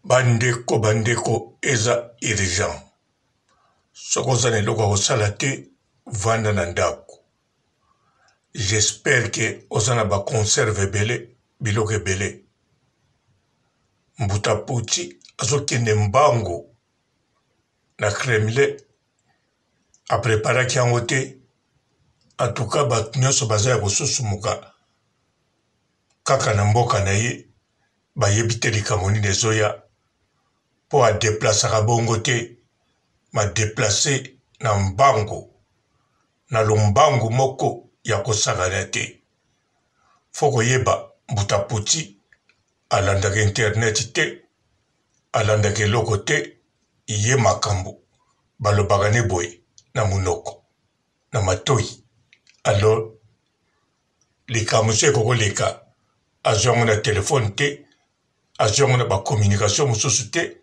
Bandeko bandeko eza urgent soki oza na eloko ya kosala te vanda na ndako j'espère que oza na ba conserve ebele biloko ebele mbuta puti azokende mbangu na kremlin apreparaki yango te en tout cas bato nyonso baza ya kosusumuka kaka na mboka na ye bayebi te likambo nini ezoya mpo adeplasaka bongo te ma deplace na mbangu na lombangu moko ya kosakana te fo koyeba mbuta puti alandaka internet te alandaka eloko te ye makambo balobaka ne boye na monoko na matoi alors likambo mosusu ekoki koleka azwi yango na telefone te azwi yango na bacommunication mosusu te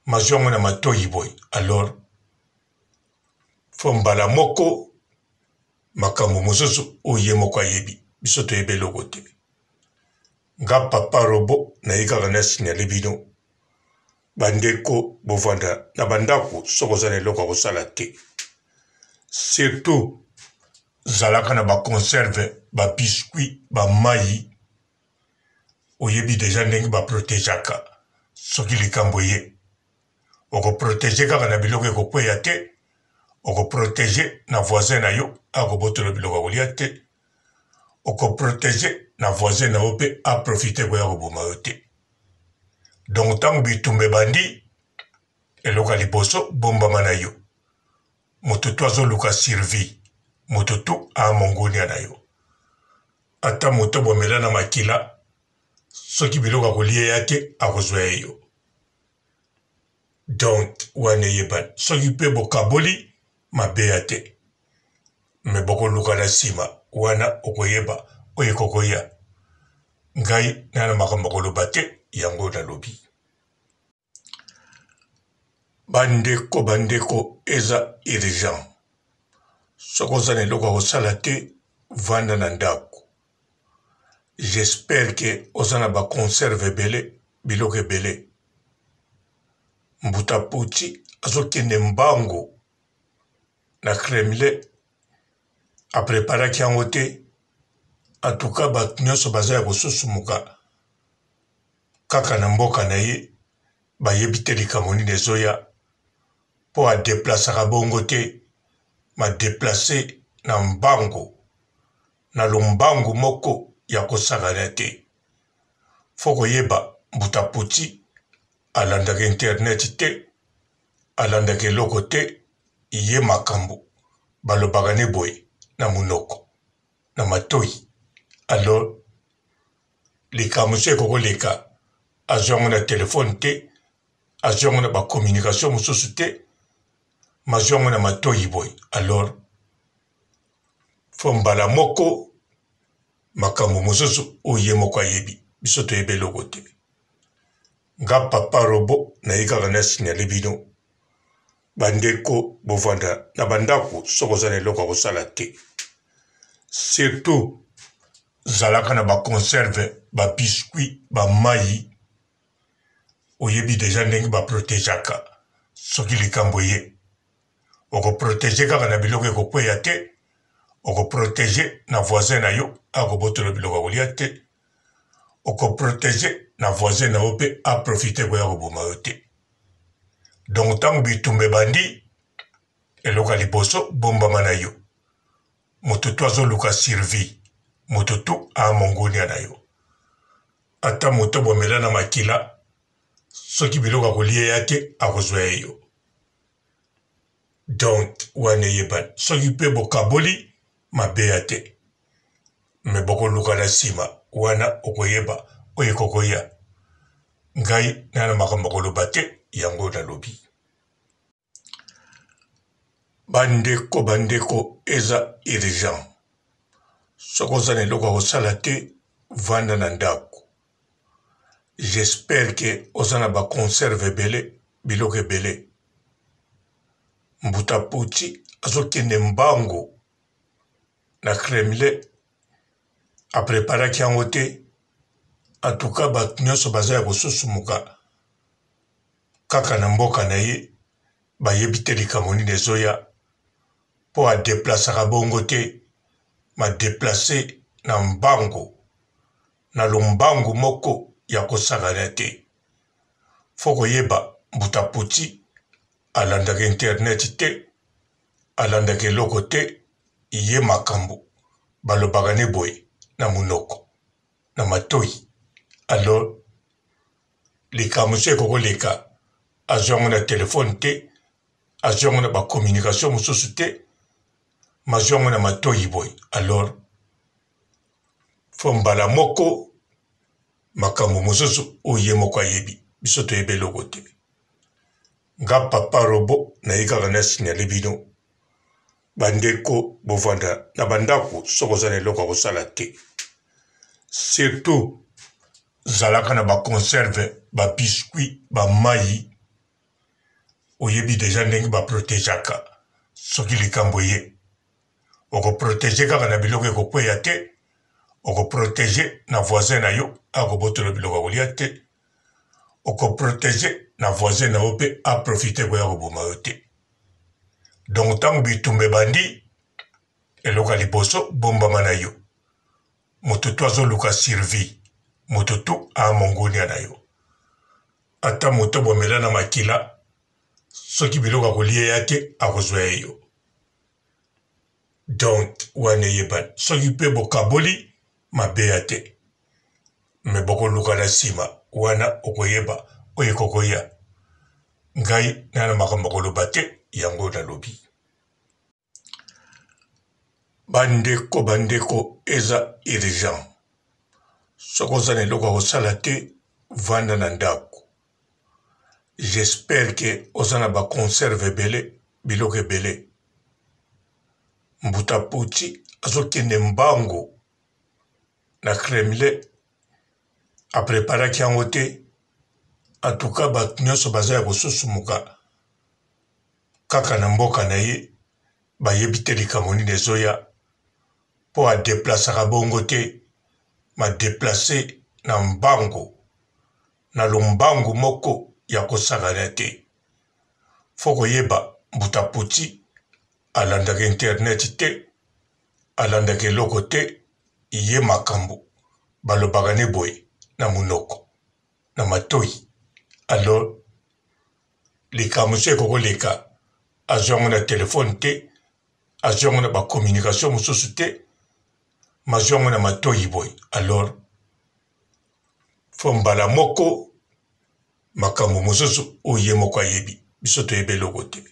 mazwi yango na matoi boye alors fo mbala moko makambo mosusu oyo ye moko ayebi biso toyebi eloko te nga papa robo naye kaka na signale bino bandeko bovanda na bandako soki oza na eloko ya kosala te surtout zalaka na baconserve babiscuit bamai oyebi deja ndenge baprotegeaka soki likambo eye okoprotege kaka na biloko ekokweya te okoprotege na voisin na yo akobotola biloko ya kolia te okoprotege na voisin na yo mpe aprofite koya koboma yo te donc ntango bitumba ebandi eloko ya liboso bombama na yo moto tu azoluka survie moto tu amongonia na yo ata moto bomela na makila soki biloko ya kolia ya te akozwa ye yo donc wana eyebani soki mpe bokaboli mabe ya te me bokoluka na nsima wana okoyeba oyo ekokoya ngai na na makambo koloba te yango nalobi bandeko bandeko eza urgent soki oza na eloko ya kosala te vanda na ndako j'espère que oza na ba conserve ebele biloko ebele mbuta puti azokende mbangu na kremlin apreparaki yango te en tout cas bato nyonso baza ya kosusumuka kaka na mboka na ye bayebi te likambo nini ezoya mpo adeplasaka bongo te ma deplace na mbangu na lombangu moko ya kosakana te fo koyeba mbuta puti alandaka internet te alandaka eloko te ye makambo balobaka ne boye na monoko na matoi alors likambo mosusu ekoki koleka azwi yango na telefone te azwi yango na bacommunication mosusu te mazwi yango na matoi boye alors fo mbala moko makambo mosusu oyo ye moko ayebi biso toyebi eloko te nga papa robo naye kaka na signale bino bandeko bovanda na bandako soki oza na eloko ya kosala te surtout zalaka na baconserve babiscuit bamai oyebi deja ndenge baprotegeaka soki likambo eye okoprotege kaka na biloko ekokweya te okoprotege na voisin na yo akobotola biloko ya kolia te okoprotege na voisin na yo mpe aprofite koya koboma yo te donc ntango bitumba ebandi eloko ya liboso bombama na yo moto tu azoluka survie moto tu amongonia na yo ata moto bomela na makila soki biloko ya kolia ya te akozwa ye yo donc wana eyebani soki mpe bokaboli mabe ya te me bokoluka na nsima wana okoyeba oyo ekokoya ngai na na makambo koloba te yango nalobi bandeko bandeko eza urgent soki oza na eloko ya kosala te vanda na ndako j'espère que oza na ba conserve ebele biloko ebele mbuta puti azokende mbangu na kremlin apreparaki yango te en tout cas bato nyonso baza ya kosusumuka. kaka na mboka na ye bayebi te likambo nini ezoya mpo adeplasaka bongo te ma deplace na mbangu na lombangu moko ya kosakana te fo koyeba mbuta puti alandaka internet te alandaka eloko te ye makambo balobaka ne boye na monoko na matoyi alors likambo mosusu ekoki koleka azwi yango na telefone te azwi yango na bacommunication mosusu te mazwi yango na matoyi boye alors fo mbala moko makambo mosusu oyo ye moko ayebi biso toyebi eloko te nga papa robo naye kaka na signale bino bandeko bovanda na bandako soki oza na eloko ya kosala te surtout zalaka na baconserve babiscuit bamai oyebi deja ndenge baprotegeaka soki likambo eye okoprotege kaka na biloko ekokweya te okoprotege na voisin na yo akobotola biloko ya kolia te okoprotege na voisin na yo mpe aprofite koya koboma yo te donc ntango bitumba ebandi eloko ya liboso bombama na yo moto tu azoluka survie moto tu amongonia na yo ata moto bomela na makila soki biloko ya kolia ya te akozwa ye yo donc wana eyebani soki mpe bokaboli mabe ya te me bokoluka na nsima wana okoyeba oyo ekokoya ngai na na makambo koloba te yango nalobi bandeko bandeko eza urgent soki oza na eloko ya kosala te vanda na ndako j'espère ke oza na baconserve ebele biloko ebele mbuta puti azokende mbangu na kremlin apreparaki yango te en tout cas bato nyonso baza ya kosusumuka kaka na mboka na ye bayebi te likambo nini ezoya mpo adeplasaka bongo te madeplace na mbangu na lombangu moko ya kosakana te fo koyeba mbuta puti alandaka internet te alandaka eloko te ye makambo balobaka ne boye na monoko na matoyi alors likambo mosusu ekoki koleka azwi yango na telefone te azwi yango na bacommunication mosusu te mazwi yango na matoyi boye alors fo mbala moko makambo mosusu oyo ye moko ayebi biso toyebi eloko te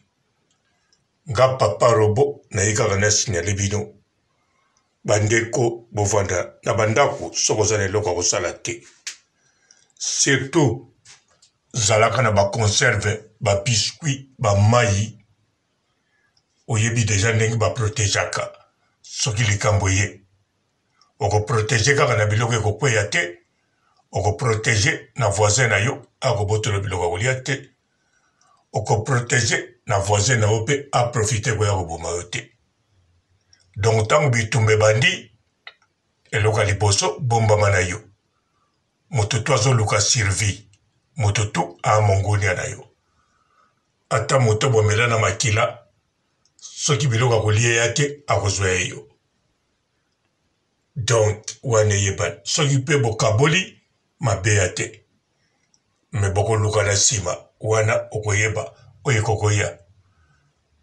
nga papa robo naye kaka na signale bino bandeko bovanda na bandako soki oza na eloko ya kosala te surtout zalaka na baconserve babiscuit bamai oyebi deja ndenge baprotegeaka soki likambo eye okoprotege kaka na biloko ekokweya te okoprotege na voisin na yo akobotola biloko ya kolia te okoprotege na voisin na yo mpe aprofite koya koboma yo te donc ntango bitumba ebandi eloko ya liboso bombama na yo moto tu azoluka survie moto tu amongonia na yo ata moto bomela na makila soki biloko ya kolia ya te akozwa ye yo donc wana eyebani soki mpe bokaboli mabe ya te me bokoluka na nsima wana okoyeba oyo ekokoya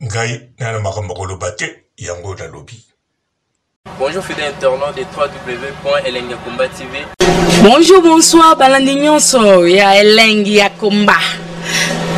ngai na na makambo koloba te yango nalobi Bonjour fidèles internautes de www.elengiyakomba TV. Bonjour, bonsoir, balandi nyonso ya Elengi ya Komba.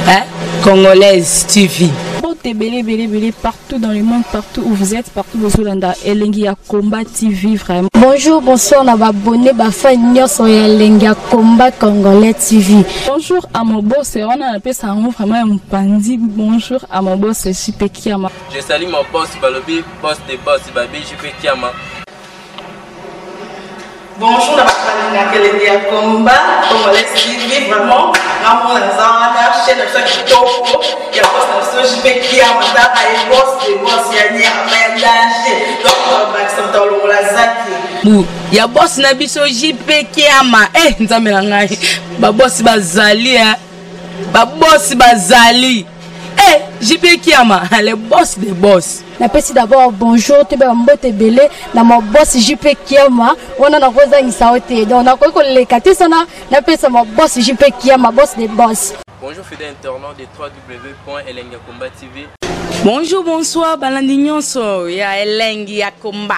Hein? Congolaise TV. Mbote ebele ebele ebele partout dans le monde, partout où vous êtes, partout bozolanda Elengi ya Combat TV vraiment. Bonjour, bonsoir na ba abonné ba fan nyonso ya Elengi ya Combat Congolais TV. Bonjour à mon boss, wana napesa yango vraiment ya mopanzi. Bonjour à mon boss JP Kiama. Je salue mon boss Balobi, boss des boss, Babi JP Kiama. Bonjour na bato balingaka elengi ya combat congolais TV vraiment ngamona naza wana chaîne na biso ya kitoko ya boss na biso JP Kiama tala ye boss de boss ya nyama ya danger donc bakisa moto alongola zaki bu ya boss na biso JP Kiama eh nzambe na ngai ba boss bazali eh. Babosi bazali. Eh, JP Kiama, le boss des boss. Napesi d'abord bonjour, toyeba mbote ebele na ma boss JP Kiama. Wana nakozangisa yo te, donc nakoki koleka te sana napesa ma boss JP Kiama, boss des boss. Bonjour fidèle internaute de www.elengiyakomba TV. Bonjour, bonsoir, balandi nyonso ya Elengi ya Komba.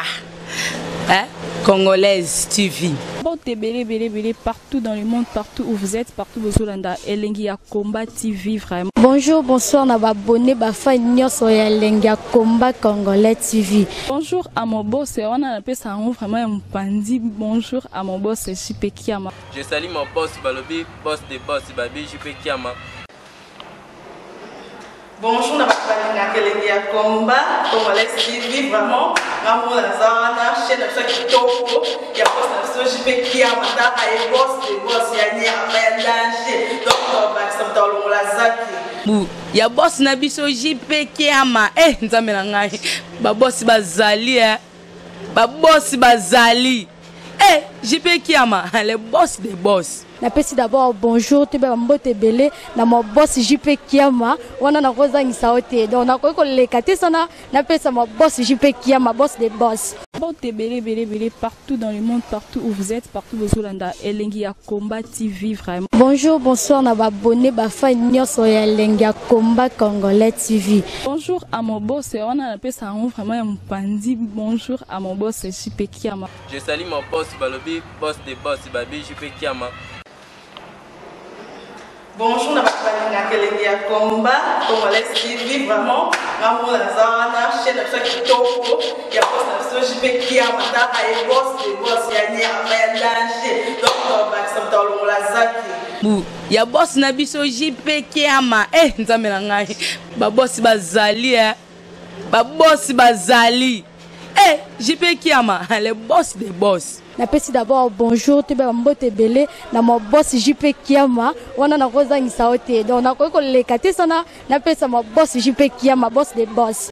Hein? Congolaise TV. Mbote ebele ebele ebele partout dans le monde, partout où vous êtes, partout bozolanda Elengi ya Combat TV vraiment. Bonjour, bonsoir na babone bafan nyonso ya Elengi ya Combat Congolais TV. Bonjour à mon boss, wana napesa yango vraiment ya mopanzi. Bonjour à mon boss JP Kiama. Je salue mon boss balobi, boss de boss babi JP Kiama. Bonjour na bato balingaka Elengi ya Combat Congolais TV. Vraiment ngamona naza wana, chaîne na biso ya kitoko ya boss na biso JP Kiama. Taka ye boss de boss ya nyama ya danger, donc bakisa moto alongola zaki. Bu ya boss na biso JP Kiama. Eh, nzambe na ngai, babosi bazali, eh. Babosi bazali. Eh, JP Kiama, le boss des boss. Napesi d'abord bonjour, toyeba mbote ebele na ma boss JP Kiama. Wana nakozangisa yo te, donc nakoki koleka te sana napesa ma boss JP Kiama, boss des boss. Mbote ebele ebele ebele partout dans le monde, partout où vous êtes, partout bozolanda Elengi ya Combat TV vraiment. Bonjour, bonsoir na babone bafan nyonso ya Elengi ya Combat Congolais TV. Bonjour à mon boss, wana napesa yango vraiment ya mopanzi. Bonjour à mon boss JP Kiama. Je salue mon boss balobi, boss de boss babi JP Kiama. Bonjour na bato balingaka Elengi ya Combat Congolais TV. Vraiment ngamona naza wana, chaîne na biso ya kitoko ya boss na biso JP Kiama. Taka ye boss de boss ya nyama ya danger, donc bakisa moto alongola zaki. Bu ya boss na biso JP Kiama. Eh, nzambe na ngai, babosi bazali, eh. Babosi bazali. Eh, JP Kiama, le boss des boss. Napesi d'abord bonjour, toyeba mbote ebele na ma boss JP Kiama. Wana nakozangisa yo te, donc nakoki koleka te sana napesa ma boss JP Kiama, boss des boss.